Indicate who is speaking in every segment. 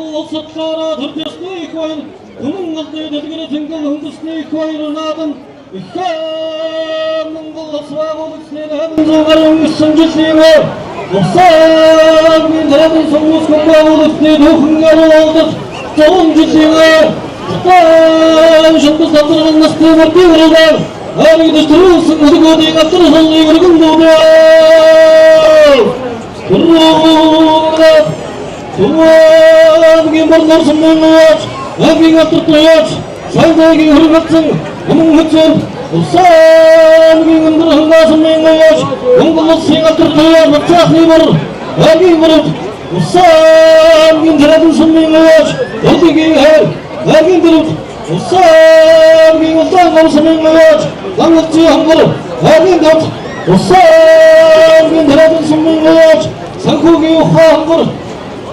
Speaker 1: Монгол улс талаараа төржсөний их баяр өмнө голны дэлгэрэ зөнгөл хөнгөсний их баяр наадам их Монгол улс байгуулагчдын 800 гаруй 9 жилийн Улсааны дараагийн сонгуул байгуулагчдын түүхэн яруу 100 жилийн Утаан шундас талбарган насны мөрдийн уралдаан хайрыг төрүүлсэн өдгөөдийн алдар суллыг өргөн дуугаа. Түрүүгээр Түваагийн борлорсон мөнгөж, агийн алдар туяаж, сайдаагийн хөргөлцөн өмнө хөцөр Улсаангийн өндөр хангаасан мөнгөж, Монгол улсын алдар туяаж, бацаахны бор, агийн бород Улсаангийн тэрэлсэн мөнгөж, өдгийн хайр, агийн дөрөв Улсаангийн улаан гомсон мөнгөж, лангацын хонгор, агийн дөрөв Улсаангийн тэрэлсэн мөнгөж, санхүүгийн ухаан хонгор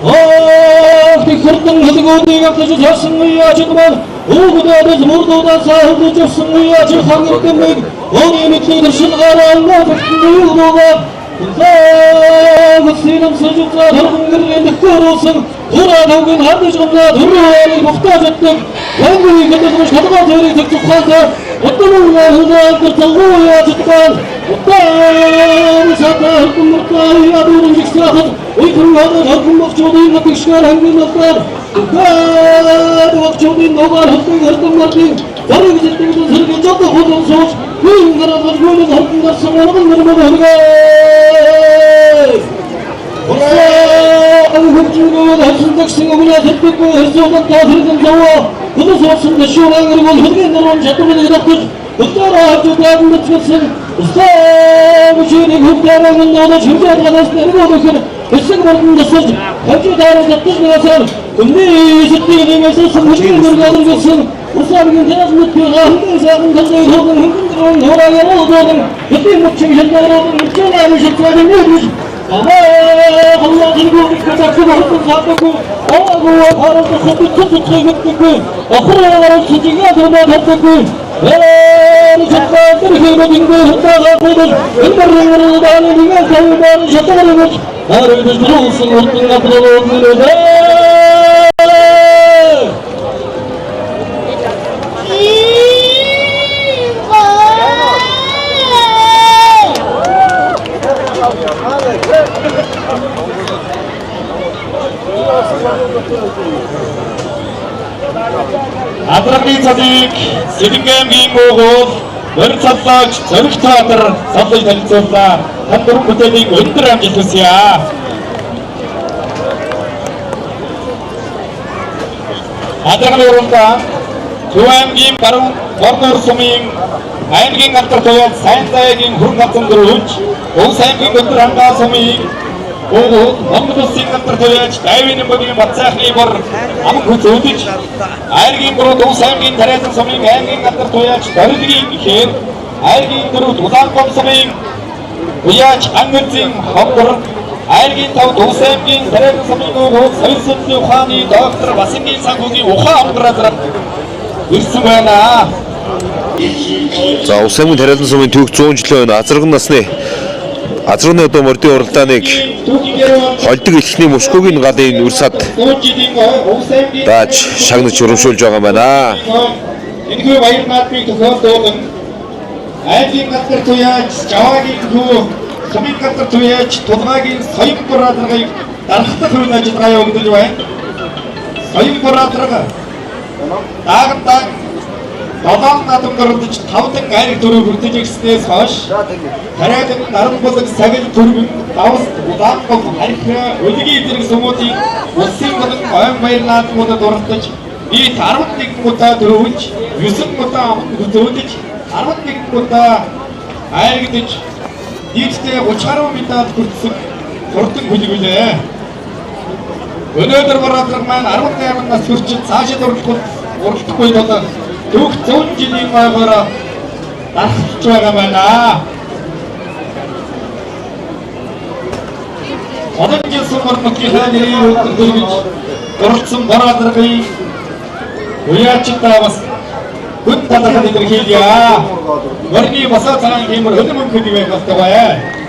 Speaker 1: Ах хөрдөн хөлгөөдийг авч цаасан яачдмал өвгөдөөс мөрдөөс сахилж явсан яач хангалтмыг өөрийн мэдлэг төршин гараа юу Лаг сэнэм сужицаа хөргөн гэрлийн нөхөрөөсөн тураа төвгөн хардж гомноо төрөө бухтаа жиддэг хангыг хөдөлмөж толгой төрийг зөгцөх хаасаа өдөрөө хөлөө толгой яачдгал утаа сата хөргөн мөртөө ядуурын жигсаахад уйхан хадад хөргөн бохчуудын гадагшгаар хангин болоод ухаад бохчуудын нугаар хөлтөг хөргөн мөртийн зарыг зэтгэн сэргээ жод хөлөн сууж гүйн гараад гүйн хөргөн гарсан урган нэрмэг хөргөө Урсаа хөгжмөгөө хөрсөн дагсан өгнө хөрдөггүй хөрсөөлөн та хэрхэн зовоо хөлөс болсон дэшүүр ангар бол хөлгийн нуруунд чадварыг давтаж хөлөөрөө хажуудаад нүцгэлсэн Урсаа бүчийг хөвдөрөн нөлөөж хөвдөд ганаас нэргөөлөхөр өсөг мордон дасаж хажуудаараа давтаж наасаар өмнө сэтгэл нэмэсэн хөлгийн нуруунд гэсэн Урсаагийн тэрс нүтгүй ханган сайхан талыг хөгөн хөнгөн дөрвөн хурааг оруулан хөдийн мөчийн хэлбэрээр мөчийн ам шилжүүлэн нэрвэж Аа халлаатын гүрэх катакку хөртөн саатаку аагуу харалт хөтөт цуцгыг мэддэггүй охроо цэжигээ дурмаа тавдаггүй Эн чатгаа тэрхээ дингүү хутаага гудал энэ мөрөн дааны нэг тавьбаар шатгарч харагдаж дөрүүлсэн урдан адруу нэрээ.
Speaker 2: Адрагны цадыг Сэлэнгэ аймгийн уугуул морь цаллаач Зориг театр саллаж танилцууллаа. Танд дөрвөн бүтээлийг өндөр амжилт хүсье. Адрагны уралдаан Төв аймгийн баруун Борнуур сумын аймгийн алдар туяа сайн заяагийн хүрэн ганцхан дөрөвч Увс аймгийн өндөр хангаа сумын уугуул Монгол улсын алдар туяач Дайвын бөгийн Бацаахны бор аман хүзүүдэж Айргийн гурав Увс аймгийн Тариалан сумын аймгийн алдар туяач Дорилгийн ихээр Айргийн дөрөвт Улаангом сумын уяач Ангөлзийн хонгор Айргийн тавд Увс аймгийн Тариалан сумын уугуул соёл судлалын ухааны доктор Басангийн санхүүгийн ухаан хонгороо ирсэн байна.
Speaker 3: За Ус аймгийн Тариалан сумын түүх 100 жилийн өмнө азарган насны азарганы одоо мордын уралдааныг холдог элхний мөшгөөгийн галын үрсад
Speaker 2: 100 жилийн Увс аймгийн
Speaker 3: дааж шагнаж урамшуулж байгаа юм байна.
Speaker 2: Энэхүү баяр наадмыг тохиолдуулан аймгийн газар туяач Жаваагийн хүү сумын газар туяач Тулгаагийн соён бураадлагыг дарахтах үйл ажиллагаа явагдаж байна. Соён бураадлага даагандаан 7 наадам дурдж 5 айраг төрөв хүртэж ирснээс хойш Тариалан Наран булаг Савил түргэн Давс Улаангол Хархи Улгийн зэрэг сумуудын улсын болон ойн баяр наадмуудад оролцож нийт 11 удаа төрөвж 9 удаа амт хөзөөдөж 11 удаа айрагдаж нийтдээ 30 гаруй медаль хүртсэн хурдан хүлэг үлээ. Өнөөдөр Борадлага маань 18 нас хүрчид цаашид уралдахгүй бол түүх 100 жилийн ойгоор дарахж байгаа байна. Олон жил сумар нутгийнхаа нэрийг өндөр хөргөж дурлцсан Борадлагын уяачдаа бас хүн талархад илэрхийлье. Морины босоо цагаан хиймөр хөлөм мөнхөд ивэх болтугай.